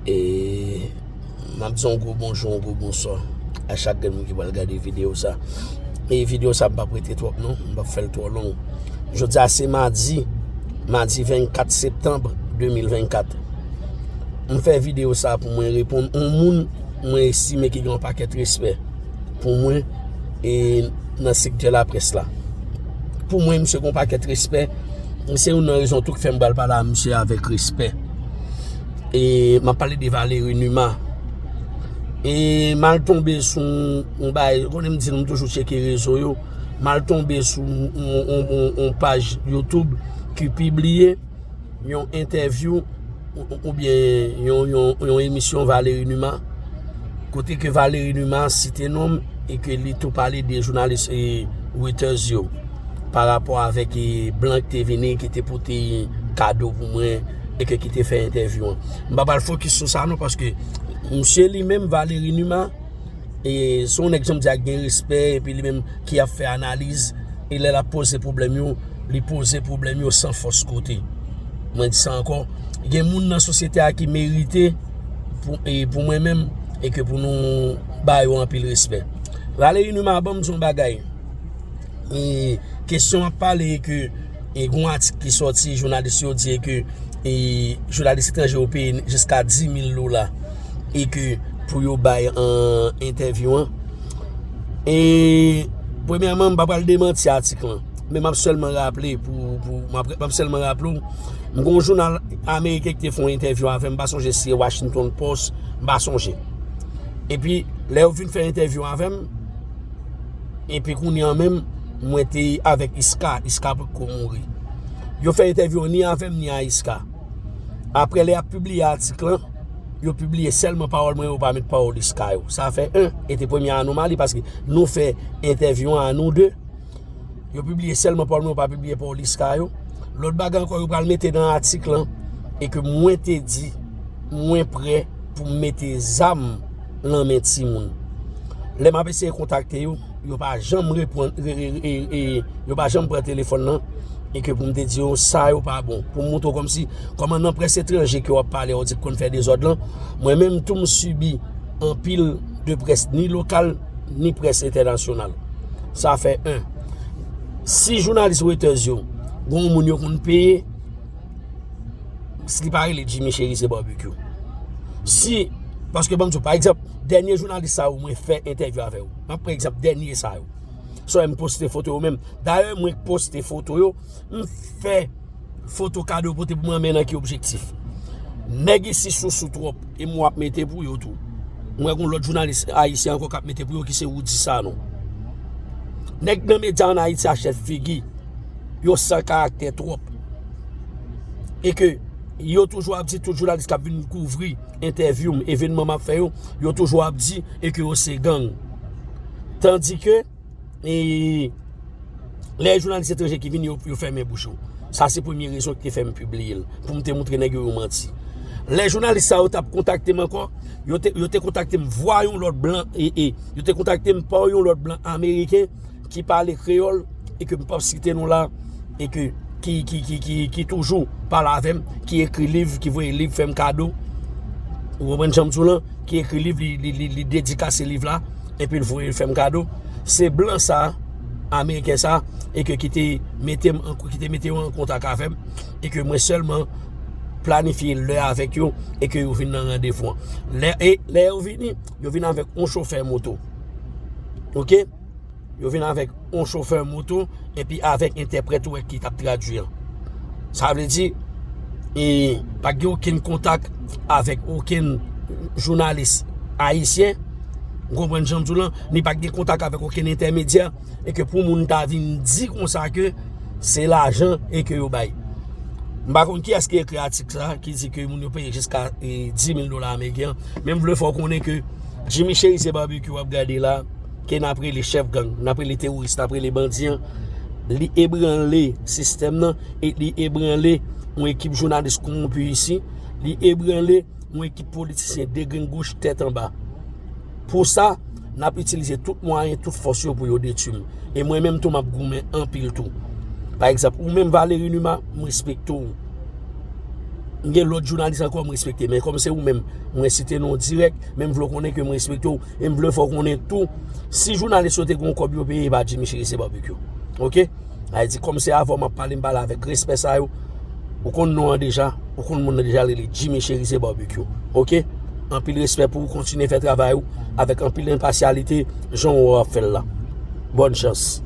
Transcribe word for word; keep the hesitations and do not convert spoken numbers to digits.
E m ap di yon gwo bonjou, yon gwo bonswa a chak grenn moun ki pral gade videyo sa. E videyo sa, m p ap rete twòp non, m p ap fè l twò long. Jodi a se madi, madi vennkat septanm de mil vennkat. M fè videyo sa pou mwen reponn yon moun mwen estime ki gen yon pakèt respè pou mwen e nan sektè laprès la. Pou mwen, misye gen yon pakèt respè. Se youn nan rezon tou ki fè m pral pale a misye avèk respè. E m ap pale de Valéry Numa. E m al tonbe sou yon bagay, ou konnen m di nou m toujou tcheke rezo yo. M al tonbe sou yon, yon, yon, yon paj YouTube ki pibliye yon entèvyou ou, ou, oubyen yon, yon, yon emisyon Valéry Numa, kote ke Valéry Numa site non m e ke li tou pale de jounalis e Reuters yo pa rapò avèk e blan ki te vini, ki te pote kado pou mwen e ke ki te fè entèvyou an. M pa pral fokis sou sa non, paske misye li menm, Valéry Numa, e se yon nèg, jan m di a, ki gen respè, epi li menm ki ap fè analiz, e lè l ap poze pwoblèm yo, li poze pwoblèm yo san fòs kote. Mwen di sa ankò, gen moun nan sosyete a ki merite pou, e pou mwen menm, e ke pou nou ba yo anpil respè. Valéry Numa, ban m di yon bagay. E kesyon ap pale ke e gen yon atik ki sòti, jounalis yo di ke e jounalis etranje yo peye jiska dis mil dola e ke pou yo bay an entèvyou an. E premyèman, m pa pral demanti atik lan, men m ap sèlman raple pou, pou m ap, m ap sèlman raple w, m gen yon jounal ameriken ki te fè yon entèvyou avè m, m pa sonje si se Washington Post, m pa sonje. Epi lè yo vin fè entèvyou avè m, epi kounye an menm, mwen te avèk Iska, Iska potko mouri. Yo fè entèvyou an ni avè m ni a Iska. Apre lè y ap pibliye atik lan, yo pibliye sèlman pawòl mwen, yo pa met pawòl Iska yo. Sa fè en, e te premye anomali paske nou fè entèvyou an a nou de. Yo pibliye sèlman pawòl mwen, yo pa pibliye pawòl Iska yo. Lòt bagay ankò, yo pral mete nan atik lan e ke mwen te di mwen prè pou m mete zam nan men timoun. Lè m ap eseye kontakte yo, yo pa janm reponn, re- re- e- e- yo pa janm pran telefòn nan, e ke pou m te di yo sa yo pa bon. Pou m montre w kòmsi, kòman nan près etranje ke w ap pale, w di k konn fè dezòd lan, mwen menm tou m sibi anpil de près ni lokal ni près entènasyonal. Sa fè en. Si jounalis Reuters yo gen yon moun yo konn peye, si li pa rele Jimmy Chérizier Barbecue. Si, paske ban m di w, pa egzanp, dènye jounalis sa yo mwen fè entèvyou avè yo. M ap pran egzanp dènye sa yo. Sa yo m poste foto yo menm. Dayè, mwen poste foto yo, m fè foto kado pote pou mwen, men nan ki objektif? Nèg isi sousou twòp, e m w ap mete pou yo tou. Mwen gen yon lòt jounalis ayisyen ankò k ap mete pou yo ki se Roudy Sanon. Nèg nan medya ann Ayiti a chèf figi, yo san karaktè twòp. E ke yo toujou ap di tout jounalis k ap vin kouvri entèvyou m, evènman m ap fè yo, yo toujou ap di e ke yo se gang. Tandi ke e lè jounalis etranje ki vini, yo, yo fèmen bouch yo. Sa se premye rezon ki te fè m pibliye l, pou m te montre nèg yo yo manti. Lè jounalis sa yo t ap kontakte m ankò, yo te, yo te kontakte m vwa yon lòt blan, e, e, yo te kontakte m pa yon lòt blan ameriken ki pale kreyòl, e ke m p ap site non la, e ke ki, ki, ki, ki, ki toujou pale avè m, ki ekri liv, ki voye liv fè m kado. Ou konprann jan m di w lan? Ki ekri liv, li, li, li, li dedikase liv la, epi l voye l fè m kado. Se blan sa, ameriken sa, e ke ki te mete m an, ki te mete yo an kontak avè m, e ke mwen sèlman planifye lè avèk yo, e ke yo vin nan randevou an. Lè, e, lè yo vini, yo vin avèk yon chofè moto. Oke? Yo vin avèk yon chofè moto, epi avèk entèprèt ou wè ki t ap tradui an. Sa vle di, e, pa t gen okenn kontak avèk okenn jounalis ayisyen, ou konprann jan m di w lan, ni pa t gen kontak avèk okenn entèmedyè, e ke pou moun ta vin di konsa ke se lajan e ke yo bay. M pa konn kiyès ki ekri atik sa, ki di ke moun yo peye jiska, e, dis mil dola ameriken an, men m vle fè w konnen ke Jimmy Chérizier Barbecue w ap gade la, ke n ap rele chèf gang, n ap rele teworis, n ap rele bandi an, li ebranle sistèm nan, e li ebranle yon ekip jounalis kowonpi isi, li ebranle yon ekip politisyen degrenn goch tèt anba. Pou sa, n ap itilize tout mwayen, tout fòs yo pou yo detwi m. E mwen menm tou, m ap goumen anpil tou. Pa egzanp, ou menm Valéry Numa, m respekte w. M gen lòt jounalis ankò m respekte, men kòm se ou menm, mwen site non w dirèk, men m vle w konnen ke m respekte w, e m vle fè w konnen tou, si jounalis yo te gen yon kòb yo peye, e pa Jimmy Chérisier Barbecue. Oke? Sa vle di, kòm se avè w m ap pale, m pale avèk respè sa yo. Ou konn non an deja, ou konn moun nan deja, l rele Jimmy Chérisier Barbecue. Oke? Anpil respè pou ou, kontinye fè travay ou avèk anpil enpasyalite, jan w ap fè l la. Bòn chans.